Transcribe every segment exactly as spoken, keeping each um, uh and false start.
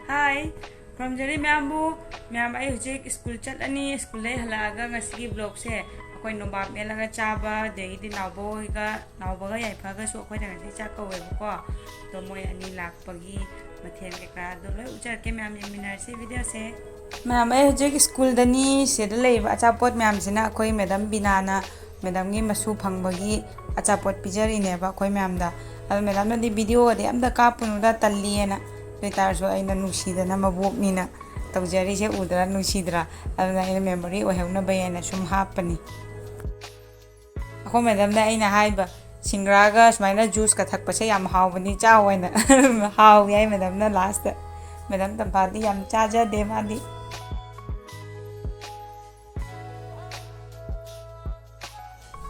ꯍꯥꯏ, ꯈꯨꯔꯨꯝꯖꯔꯤ ꯃꯌꯥꯝꯕꯨ꯫ ꯃꯌꯥꯝ, ꯑꯩ ꯍꯧꯖꯤꯛ ꯁ꯭ꯀꯨꯜ ꯆꯠꯂꯅꯤ꯫ ꯁ꯭ꯀꯨꯜꯗꯩ ꯍꯜꯂꯛꯑꯒ ꯉꯁꯤꯒꯤ ꯕ꯭ꯂꯣꯛꯁꯦ ꯑꯩꯈꯣꯏ ꯅꯣꯕꯥꯞ ꯃꯦꯠꯂꯒ ꯆꯥꯕ, ꯑꯗꯒꯤꯗꯤ ꯅꯥꯎꯕ ꯍꯣꯏꯒ, ꯅꯥꯎꯕꯒ ꯌꯥꯏꯐꯒꯁꯨ ꯑꯩꯈꯣꯏꯅ ꯉꯁꯤ ꯆꯥꯛ ꯀꯧꯋꯦꯕꯀꯣ꯫ ꯑꯗꯣ ꯃꯣꯏ ꯑꯅꯤ ꯂꯥꯛꯄꯒꯤ ꯃꯊꯦꯜ ꯀꯩꯀꯥꯗꯣ ꯂꯣꯏ ꯎꯠꯆꯔꯛꯀꯦ꯫ ꯃꯌꯥꯝ ꯌꯦꯡꯃꯤꯟꯅꯔꯁꯤ ꯚꯤꯗꯤꯑꯣꯁꯦ꯫ ꯃꯌꯥꯝ, ꯑꯩ ꯍꯧꯖꯤꯛ ꯁ꯭ꯀꯨꯜꯗꯅꯤ꯫ ꯁꯤꯗ ꯂꯩꯔꯤꯕ ꯑꯆꯥꯄꯣꯠ ꯃꯌꯥꯝꯁꯤꯅ ꯑꯩꯈꯣꯏ ꯃꯦꯗꯝ ꯕꯤꯅꯥꯅ ꯃꯦꯗꯝꯒꯤ ꯃꯁꯨ ꯐꯪꯕꯒꯤ ꯑꯆꯥꯄꯣꯠ ꯄꯤꯖꯔꯤꯅꯦꯕ ꯑꯩꯈꯣꯏ ꯃꯌꯥꯝꯗ꯫ ꯑꯗꯣ ꯃꯦꯗꯝꯅꯗꯤ ꯚꯤꯗꯤꯑꯣꯒꯗꯤ ꯑꯝꯇ ꯀꯥꯞꯄꯨꯅꯨꯗ, ꯇꯜꯂꯤꯑꯅ꯫ ꯑꯗꯨ ꯑꯣꯏ ꯇꯥꯔꯁꯨ ꯑꯩꯅ ꯅꯨꯡꯁꯤꯗꯅ, ꯃꯕꯣꯛꯅꯤꯅ ꯇꯧꯖꯔꯤꯁꯦ ꯎꯗ꯭ꯔꯥ, ꯅꯨꯡꯁꯤꯗ꯭ꯔꯥ? ꯑꯗꯨꯅ ꯑꯩꯅ ꯃꯦꯃꯣꯔꯤ ꯑꯣꯏꯍꯧꯅꯕ ꯍꯥꯏꯅ ꯁꯨꯝ ꯍꯥꯞꯄꯅꯤ꯫ ꯑꯩꯈꯣꯏ ꯃꯦꯗꯝꯗ ꯑꯩꯅ ꯍꯥꯏꯕ, "ꯁꯤꯡꯒ꯭ꯔꯥꯒ ꯁꯨꯃꯥꯏꯅ ꯖꯨꯁꯀ ꯊꯛꯄꯁꯦ ꯌꯥꯝ ꯍꯥꯎꯕꯅꯤ, ꯆꯥꯎ" ꯍꯥꯏꯅ꯫ ꯍꯥꯎꯏ ꯍꯥꯏ ꯃꯦꯗꯝꯅ ꯂꯥꯁꯇ꯫ ꯃꯦꯗꯝ ꯇꯝꯐꯥꯗꯤ ꯌꯥꯝ ꯆꯥꯖꯗꯦ ꯃꯥꯗꯤ꯫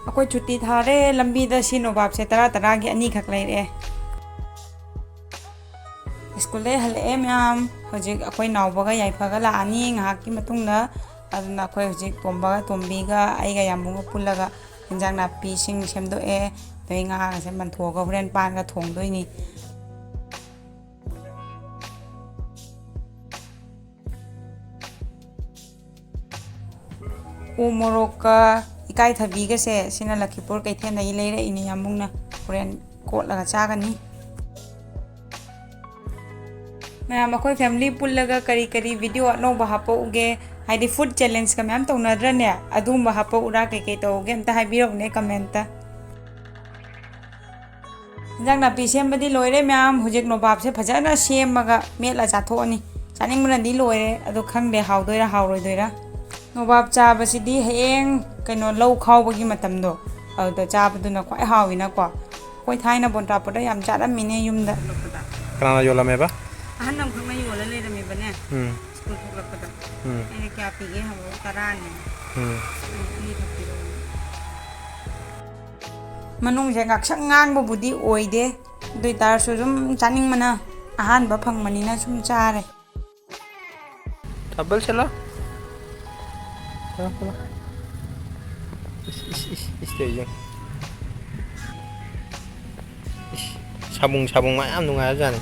ꯑꯩꯈꯣꯏ ꯁꯨꯇꯤ ꯊꯥꯔꯦ꯫ ꯂꯝꯕꯤꯗ ꯁꯤ ꯅꯣꯕꯥꯞꯁꯦ ꯇꯔꯥ ꯇꯔꯥꯒꯤ ꯑꯅꯤꯈꯛ ꯂꯩꯔꯛꯑꯦ꯫ ꯁ꯭ꯀꯨꯜꯗꯩ ꯍꯜꯂꯛꯑꯦ ꯃꯌꯥꯝ꯫ ꯍꯧꯖꯤꯛ ꯑꯩꯈꯣꯏ ꯅꯥꯎꯕꯒ ꯌꯥꯏꯐꯒ ꯂꯥꯛꯑꯅꯤ ꯉꯥꯏꯍꯥꯛꯀꯤ ꯃꯇꯨꯡꯗ꯫ ꯑꯗꯨꯅ ꯑꯩꯈꯣꯏ ꯍꯧꯖꯤꯛ ꯇꯣꯝꯕꯒ ꯇꯣꯝꯕꯤꯒ ꯑꯩꯒ ꯌꯥꯝꯕꯨꯡꯒ ꯄꯨꯜꯂꯒ ꯏꯟꯖꯥꯡ ꯅꯥꯄꯤꯁꯤꯡ ꯁꯦꯝꯗꯣꯛꯑꯦ꯫ ꯑꯗꯩ ꯉꯥꯒꯁꯦ ꯃꯟꯊꯣꯛꯑꯒ ꯍꯣꯔꯦꯟ ꯄꯥꯟꯒ ꯊꯣꯡꯗꯣꯏꯅꯤ꯫ ꯎ ꯃꯣꯔꯣꯛꯀ ꯏꯀꯥꯏꯊꯕꯤꯒꯁꯦ ꯁꯤꯅ ꯂꯈꯤꯄꯨꯔ ꯀꯩꯊꯦꯜꯗꯒꯤ ꯂꯩꯔꯛꯏꯅꯦ ꯌꯥꯝꯕꯨꯡꯅ꯫ ꯍꯣꯔꯦꯟ ꯀꯣꯠꯂꯒ ꯆꯥꯒꯅꯤ꯫ ꯃꯌꯥꯝ, ꯑꯩꯈꯣꯏ ꯐꯦꯃꯤꯂꯤ ꯄꯨꯜꯂꯒ ꯀꯔꯤ ꯀꯔꯤ ꯚꯤꯗꯤꯑꯣ ꯑꯅꯧꯕ ꯍꯥꯞꯄꯛꯎꯒꯦ? ꯍꯥꯏꯗꯤ ꯐꯨꯗ ꯆꯦꯂꯦꯟꯖꯀ ꯃꯌꯥꯝ ꯇꯧꯅꯗ꯭ꯔꯅꯦ? ꯑꯗꯨꯒꯨꯝꯕ ꯍꯥꯞꯄꯛꯎꯔꯥ? ꯀꯩꯀꯩ ꯇꯧꯒꯦ ꯑꯝꯇ ꯍꯥꯏꯕꯤꯔꯛꯎꯅꯦ ꯀꯃꯦꯟꯇ꯫ ꯏꯟꯖꯥꯡ ꯅꯥꯄꯤ ꯁꯦꯝꯕꯗꯤ ꯂꯣꯏꯔꯦ ꯃꯌꯥꯝ꯫ ꯍꯧꯖꯤꯛ ꯅꯣꯕꯥꯞꯁꯦ ꯐꯖꯅ ꯁꯦꯝꯃꯒ ꯃꯦꯠꯂ ꯆꯥꯊꯣꯛꯑꯅꯤ꯫ ꯆꯥꯅꯤꯡꯕꯅꯗꯤ ꯂꯣꯏꯔꯦ, ꯑꯗꯣ ꯈꯪꯗꯦ ꯍꯥꯎꯗꯣꯏꯔꯥ ꯍꯥꯎꯔꯣꯏꯗꯣꯏꯔꯥ꯫ ꯅꯣꯕꯥꯞ ꯆꯥꯕꯁꯤꯗꯤ ꯍꯌꯦꯡ ꯀꯩꯅꯣ ꯂꯧ ꯈꯥꯎꯕꯒꯤ ꯃꯇꯝꯗꯣ, ꯑꯗꯨꯗ ꯆꯥꯕꯗꯨꯅ ꯈ꯭ꯋꯥꯏ ꯍꯥꯎꯋꯤꯅꯀꯣ꯫ ꯑꯩꯈꯣꯏ ꯊꯥꯏꯅ ꯕꯣꯟꯇ꯭ꯔꯥꯄꯨꯔꯗ ꯌꯥꯝ ꯆꯥꯔꯝꯃꯤꯅꯦ ꯌꯨꯝꯗ꯫ ꯀꯅꯥꯅ ꯌꯣꯜꯂꯝꯃꯦꯕ? ꯑꯍꯟ ꯑꯃꯈꯛꯅ ꯌꯣꯜꯂ ꯂꯩꯔꯝꯃꯦꯕꯅꯦ꯫ ꯎꯝ꯫ ꯁ꯭ꯀꯨꯜ ꯊꯣꯛꯂꯛꯄꯗ꯫ ꯎꯝ꯫ ꯑꯩꯅ ꯀꯌꯥ ꯄꯤꯒꯦ ꯍꯪꯕꯗ ꯇꯔꯥꯅꯦ꯫ ꯎꯝ꯫ ꯑꯩꯅ ꯑꯅꯤꯈꯛ ꯄꯤꯔꯛꯑꯣ꯫ ꯃꯅꯨꯡꯁꯦ ꯉꯥꯛꯁꯪ ꯉꯥꯡꯕꯕꯨꯗꯤ ꯑꯣꯏꯗꯦ, ꯑꯗꯨ ꯑꯣꯏ ꯇꯥꯔꯁꯨ ꯑꯗꯨꯝ ꯆꯥꯅꯤꯡꯕꯅ ꯑꯍꯥꯟꯕ ꯐꯪꯕꯅꯤꯅ ꯁꯨꯝ ꯆꯥꯔꯦ꯫ ꯊꯥꯕꯜ ꯆꯠꯂꯣ꯫ ꯆꯠꯂꯣ, ꯆꯠꯂꯣ꯫ ꯏꯁ, ꯏꯁ, ꯏꯁ, ꯏꯁ ꯇꯧꯔꯤꯁꯦ ꯌꯦꯡꯉꯣ꯫ ꯏꯁ, ꯁꯥꯕꯨꯡ, ꯁꯥꯕꯨꯡ ꯃꯥ ꯌꯥꯝ ꯅꯨꯡꯉꯥꯏꯔꯖꯥꯠꯅꯤ꯫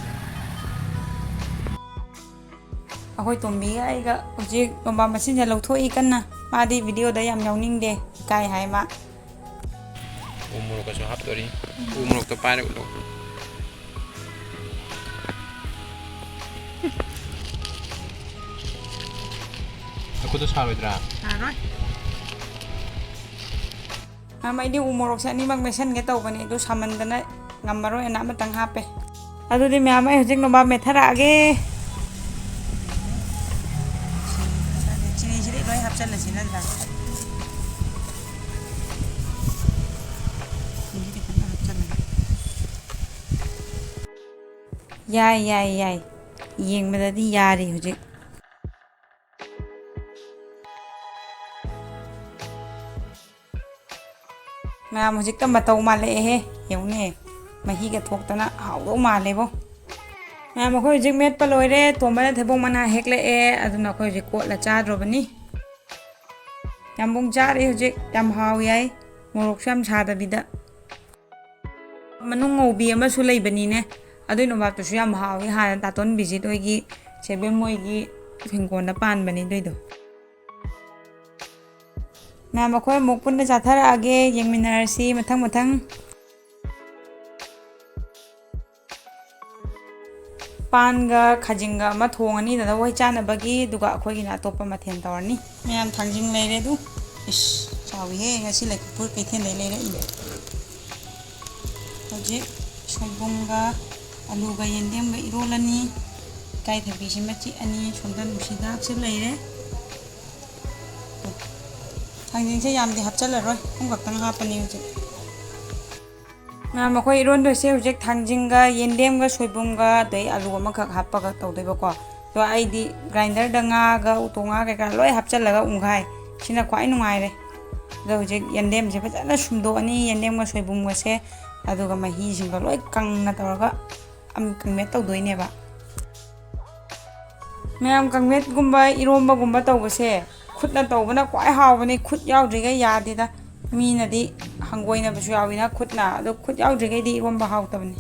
ꯑꯩꯈꯣꯏ ꯇꯣꯝꯕꯤꯒ ꯑꯩꯒ ꯍꯧꯖꯤꯛ ꯅꯣꯕꯥꯞ ꯃꯁꯤꯟꯁꯦ ꯂꯧꯊꯣꯛꯏ ꯀꯟꯅ꯫ ꯃꯥꯗꯤ ꯚꯤꯗꯤꯑꯣꯗ ꯌꯥꯝ ꯌꯥꯎꯅꯤꯡꯗꯦ, ꯏꯀꯥꯏ ꯍꯥꯏ ꯃꯥ꯫ ꯎ ꯃꯣꯔꯣꯛꯀꯁꯨ ꯍꯥꯞꯇꯣꯔꯤ꯫ ꯎ ꯃꯣꯔꯣꯛꯇꯣ ꯄꯥꯏꯔ ꯎꯠꯂꯣ꯫ ꯅꯈꯨꯠꯇꯣ ꯁꯥꯔꯣꯏꯗ꯭ꯔꯥ? ꯁꯥꯔꯣꯏ꯫ ꯃꯌꯥꯝ, ꯑꯩꯗꯤ ꯎ ꯃꯣꯔꯣꯛꯁꯦ ꯑꯅꯤꯃꯛ ꯃꯦꯠꯁꯟꯒꯦ ꯇꯧꯕꯅꯦ, ꯑꯗꯨ ꯁꯥꯃꯟꯗꯅ ꯉꯝꯃꯔꯣꯏꯅ ꯑꯃꯇꯪ ꯍꯥꯞꯄꯦ꯫ ꯑꯗꯨꯗꯤ ꯃꯌꯥꯝ, ꯑꯩ ꯍꯧꯖꯤꯛ ꯅꯣꯕꯥꯞ ꯃꯦꯠꯊꯔꯛꯑꯒꯦ꯫ ꯆꯤꯅꯤꯁꯤꯗꯤ ꯂꯣꯏ ꯍꯥꯞꯆꯜꯂꯁꯤ ꯅꯠꯇ꯭ꯔꯥ? ꯆꯤꯅꯤꯁꯤꯗꯤ ꯐꯖꯅ ꯍꯥꯞꯆꯜꯂꯒꯦ꯫ ꯌꯥꯏ, ꯌꯥꯏ, ꯌꯥꯏ꯫ ꯌꯦꯡꯕꯗꯗꯤ ꯌꯥꯔꯤ ꯍꯧꯖꯤꯛ꯫ ꯃꯌꯥꯝ, ꯍꯧꯖꯤꯛꯇ ꯃꯇꯧ ꯃꯥꯜꯂꯛꯑꯦꯍꯦ꯫ ꯌꯦꯡꯉꯨꯅꯦ, ꯃꯍꯤꯒ ꯊꯣꯛꯇꯅ ꯍꯥꯎꯗꯧ ꯃꯥꯜꯂꯦꯕꯣ꯫ ꯃꯌꯥꯝ, ꯑꯩꯈꯣꯏ ꯍꯧꯖꯤꯛ ꯃꯦꯠꯄ ꯂꯣꯏꯔꯦ꯫ ꯇꯣꯝꯕꯅ ꯊꯩꯕꯣꯡ ꯃꯅꯥ ꯍꯦꯛꯂꯛꯑꯦ, ꯑꯗꯨꯅ ꯑꯩꯈꯣꯏ ꯍꯧꯖꯤꯛ ꯀꯣꯠꯂ ꯆꯥꯗ꯭ꯔꯣꯕꯅꯤ꯫ ꯌꯥꯝꯕꯨꯡ ꯆꯥꯔꯤ ꯍꯧꯖꯤꯛ, ꯌꯥꯝ ꯍꯥꯎꯏ ꯍꯥꯏ, ꯃꯣꯔꯣꯛꯁꯨ ꯌꯥꯝ ꯁꯥꯗꯕꯤꯗ꯫ ꯃꯅꯨꯡ ꯉꯧꯕꯤ ꯑꯃꯁꯨ ꯂꯩꯕꯅꯤꯅꯦ, ꯑꯗꯨꯏ ꯅꯣꯕꯥꯞꯇꯨꯁꯨ ꯌꯥꯝ ꯍꯥꯎꯏ꯫ ꯍꯥꯟꯅ ꯇꯥꯇꯣꯟ ꯚꯤꯖꯤꯠ ꯍꯣꯏꯒꯤ ꯆꯦꯕꯦꯝ ꯃꯣꯏꯒꯤ ꯍꯤꯡꯒꯣꯜꯗ ꯄꯥꯟꯕꯅꯤ ꯑꯗꯨꯏꯗꯣ꯫ ꯃꯌꯥꯝ, ꯑꯩꯈꯣꯏ ꯑꯃꯨꯛ ꯄꯨꯟꯅ ꯆꯥꯊꯔꯛꯑꯒꯦ, ꯌꯦꯡꯃꯤꯟꯅꯔꯁꯤ ꯃꯊꯪ ꯃꯊꯪ꯫ ꯄꯥꯟꯒ ꯈꯥꯖꯤꯡꯒ ꯑꯃ ꯊꯣꯡꯉꯅꯤ ꯗꯥꯗꯥ ꯍꯣꯏ ꯆꯥꯅꯕꯒꯤ, ꯑꯗꯨꯒ ꯑꯩꯈꯣꯏꯒꯤꯅ ꯑꯇꯣꯞꯄ ꯃꯊꯦꯜ ꯇꯧꯔꯅꯤ꯫ ꯃꯌꯥꯝ, ꯊꯥꯡꯖꯤꯡ ꯂꯩꯔꯦ ꯑꯗꯨ꯫ ꯏꯁ, ꯆꯥꯎꯏꯍꯦ, ꯉꯁꯤ ꯂꯩꯀꯨꯞꯄꯨꯔ ꯀꯩꯊꯦꯜꯗꯩ ꯂꯩꯔꯛꯏꯅꯦ꯫ ꯍꯧꯖꯤꯛ ꯁꯣꯏꯕꯨꯝꯒ ꯑꯂꯨꯒ ꯌꯦꯟꯗꯦꯝꯒ ꯏꯔꯣꯜꯂꯅꯤ꯫ ꯏꯀꯥꯏꯊꯕꯤꯁꯤꯃ ꯆꯤꯛꯑꯅꯤ꯫ ꯁꯣꯝꯗ ꯅꯨꯡꯁꯤꯗꯥꯛꯁꯨ ꯂꯩꯔꯦ꯫ ꯊꯥꯡꯖꯤꯡꯁꯦ ꯌꯥꯝꯗꯤ ꯍꯥꯞꯆꯜꯂꯔꯣꯏ, ꯑꯍꯨꯝ ꯈꯛꯇꯪ ꯍꯥꯞꯄꯅꯤ ꯍꯧꯖꯤꯛ꯫ ꯃꯌꯥꯝ, ꯑꯩꯈꯣꯏ ꯏꯔꯣꯟꯗꯣꯏꯁꯦ ꯍꯧꯖꯤꯛ ꯊꯥꯡꯖꯤꯡꯒ ꯌꯦꯟꯗꯦꯝꯒ ꯁꯣꯏꯕꯨꯝꯒ ꯑꯗꯩ ꯑꯂꯨ ꯑꯃꯈꯛ ꯍꯥꯞꯄꯒ ꯇꯧꯗꯣꯏꯕꯀꯣ꯫ ꯑꯗꯣ ꯑꯩꯗꯤ ꯒ꯭ꯔꯥꯏꯟꯗꯔꯗ ꯉꯥꯒ ꯎꯇꯣꯡ ꯉꯥ ꯀꯩꯀꯥ ꯂꯣꯏ ꯍꯥꯞꯆꯜꯂꯒ ꯎꯪꯈꯥꯏ꯫ ꯁꯤꯅ ꯈ꯭ꯋꯥꯏ ꯅꯨꯡꯉꯥꯏꯔꯦ꯫ ꯑꯗꯣ ꯍꯧꯖꯤꯛ ꯌꯦꯟꯗꯦꯝꯁꯦ ꯐꯖꯅ ꯁꯨꯝꯗꯣꯛꯑꯅꯤ, ꯌꯦꯟꯗꯦꯝꯒ ꯁꯣꯏꯕꯨꯝꯒꯁꯦ, ꯑꯗꯨꯒ ꯃꯍꯤꯁꯤꯡꯒ ꯂꯣꯏ ꯀꯪꯅ ꯇꯧꯔꯒ ꯑꯃ ꯀꯪꯃꯦꯠ ꯇꯧꯗꯣꯏꯅꯦꯕ꯫ ꯃꯌꯥꯝ, ꯀꯪꯃꯦꯠꯀꯨꯝꯕ ꯏꯔꯣꯝꯕꯒꯨꯝꯕ ꯇꯧꯕꯁꯦ ꯈꯨꯠꯅ ꯇꯧꯕꯅ ꯈ꯭ꯋꯥꯏ ꯍꯥꯎꯕꯅꯤ꯫ ꯈꯨꯠ ꯌꯥꯎꯗ꯭ꯔꯤꯈꯩ ꯌꯥꯗꯦꯗ꯫ ꯃꯤꯅꯗꯤ ꯍꯪꯒꯣꯏꯅꯕꯁꯨ ꯌꯥꯎꯋꯤꯅ ꯈꯨꯠꯅ, ꯑꯗꯣ ꯈꯨꯠ ꯌꯥꯎꯗ꯭ꯔꯤꯈꯩꯗꯤ ꯏꯔꯣꯝꯕ ꯍꯥꯎꯇꯕꯅꯤ꯫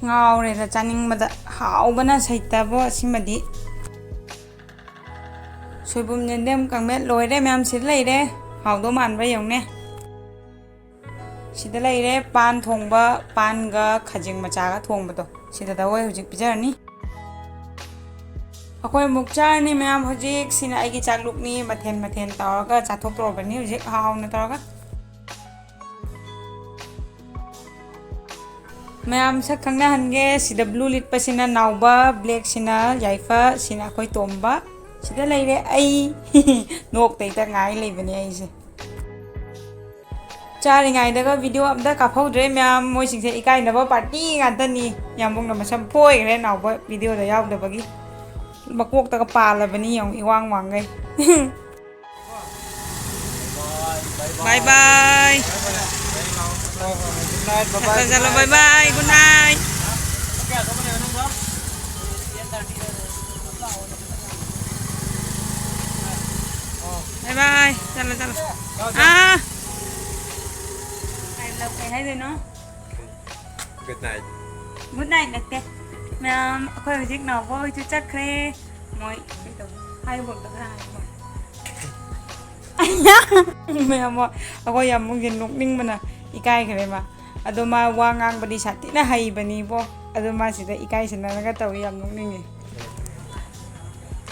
ꯉꯥꯎꯔꯦꯗ ꯆꯥꯅꯤꯡꯕꯗ꯫ ꯍꯥꯎꯕꯅ ꯁꯩꯇꯕꯣ ꯑꯁꯤꯃꯗꯤ꯫ ꯁꯣꯏꯕꯨꯝ ꯌꯦꯟꯗꯦꯝ ꯀꯥꯡꯃꯦꯠ ꯂꯣꯏꯔꯦ ꯃꯌꯥꯝ, ꯁꯤꯗ ꯂꯩꯔꯦ꯫ ꯍꯥꯎꯗꯧ ꯃꯥꯟꯕ꯭ꯔꯥ ꯌꯦꯡꯉꯨꯅꯦ꯫ ꯁꯤꯗ ꯂꯩꯔꯦ ꯄꯥꯟ ꯊꯣꯡꯕ, ꯄꯥꯟꯒ ꯈꯖꯤꯡ ꯃꯆꯥꯒ ꯊꯣꯡꯕꯗꯣ꯫ ꯁꯤꯗ ꯇꯧꯋꯦ ꯍꯧꯖꯤꯛ ꯄꯤꯖꯔꯅꯤ꯫ ꯑꯩꯈꯣꯏ ꯑꯃꯨꯛ ꯆꯥꯔꯅꯤ ꯃꯌꯥꯝ꯫ ꯍꯧꯖꯤꯛ ꯁꯤꯅ ꯑꯩꯒꯤ ꯆꯥꯛꯂꯨꯛꯅꯤ꯫ ꯃꯊꯦꯜ ꯃꯊꯦꯜ ꯇꯧꯔꯒ ꯆꯥꯊꯣꯛꯇꯧꯔꯕꯅꯤ ꯍꯧꯖꯤꯛ ꯍꯥꯎꯅ ꯇꯧꯔꯒ꯫ ꯃꯌꯥꯝ ꯁꯛ ꯈꯪꯅꯍꯟꯒꯦ꯫ ꯁꯤꯗ blue ꯂꯤꯠꯄꯁꯤꯅ ꯅꯥꯎꯕ, blackꯁꯤꯅ ꯌꯥꯏꯐ, ꯁꯤꯅ ꯑꯩꯈꯣꯏ ꯇꯣꯝꯕ꯫ ꯁꯤꯗ ꯂꯩꯔꯦ ꯑꯩ꯫ ꯅꯣꯛꯇꯩꯇ ꯉꯥꯏ ꯂꯩꯕꯅꯦ ꯑꯩꯁꯦ꯫ ꯆꯥꯔꯤꯉꯩꯗꯒ video ꯑꯝꯇ ꯀꯥꯞꯍꯧꯗ꯭ꯔꯦ ꯃꯌꯥꯝ꯫ ꯃꯣꯏꯁꯤꯡꯁꯦ ꯏꯀꯥꯏꯅꯕ party ꯉꯥꯛꯇꯅꯤ꯫ ꯌꯥꯝꯕꯨꯡꯅ ꯃꯁꯝ ꯐꯣꯏꯈ꯭ꯔꯦ ꯅꯥꯎꯕ videoꯗ ꯌꯥꯎꯗꯕꯒꯤ꯫ ꯃꯀꯣꯛꯇꯒ ꯄꯥꯜꯂꯕꯅꯤ ꯌꯦꯡꯉꯨ, ꯏꯋꯥꯡ ꯋꯥꯡꯈꯩ꯫ Bye bye. Good night, bye bye. ꯆꯠꯂꯣ, ꯆꯠꯂꯣ, bye bye, good night. Bye bye. ꯆꯠꯂꯣ, ꯆꯠꯂꯣ꯫ ꯑꯥ꯫ ꯀꯩ ꯍꯥꯏꯗꯣꯏꯅꯣ? Good night. Good night ꯅꯠꯇꯦ꯫ ꯃꯌꯥꯝ, ꯑꯩꯈꯣꯏ ꯍꯧꯖꯤꯛ ꯅꯥꯎꯕ ꯍꯣꯏꯁꯨ ꯆꯠꯈ꯭ꯔꯦ꯫ ꯃꯣꯏ ꯀꯩ ꯇꯧꯕ? ꯍꯥꯏꯌꯨ, ꯕꯣꯜꯗꯣ ꯈꯔ ꯍꯥꯏꯌꯨ꯫ ꯃꯌꯥꯝ, ꯑꯩꯈꯣꯏ ꯌꯥꯝꯕꯨꯡꯁꯦ ꯅꯣꯛꯅꯤꯡꯕꯅ ꯏꯀꯥꯏꯈ꯭ꯔꯦ ꯃꯥ꯫ ꯑꯗꯣ ꯃꯥ ꯋꯥ ꯉꯥꯡꯕꯗꯤ ꯁꯥꯊꯤꯅ ꯍꯩꯕꯅꯤꯕꯣ꯫ ꯑꯗꯣ ꯃꯥ ꯁꯤꯗ ꯏꯀꯥꯏꯁꯟꯅꯔꯒ ꯇꯧꯏ, ꯌꯥꯝ ꯅꯣꯛꯅꯤꯡꯉꯦ꯫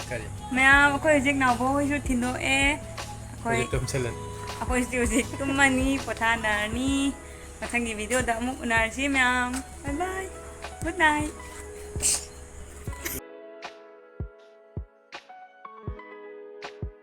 ꯀꯔꯤ? ꯃꯌꯥꯝ, ꯑꯩꯈꯣꯏ ꯍꯧꯖꯤꯛ ꯅꯥꯎꯕ ꯍꯣꯏꯁꯨ ꯊꯤꯟꯗꯣꯛꯑꯦ꯫ ꯑꯩꯈꯣꯏ, ꯍꯧꯖꯤꯛ ꯇꯨꯝꯁꯜꯂꯅꯤ꯫ ꯑꯩꯈꯣꯏ ꯍꯧꯖꯤꯛ, ꯍꯧꯖꯤꯛ ꯇꯨꯝꯃꯅꯤ, ꯄꯣꯊꯥꯅꯔꯅꯤ꯫ ꯃꯊꯪꯒꯤ videoꯗ ꯑꯃꯨꯛ ꯎꯅꯔꯁꯤ ꯃꯌꯥꯝ꯫ Bye bye. Good night.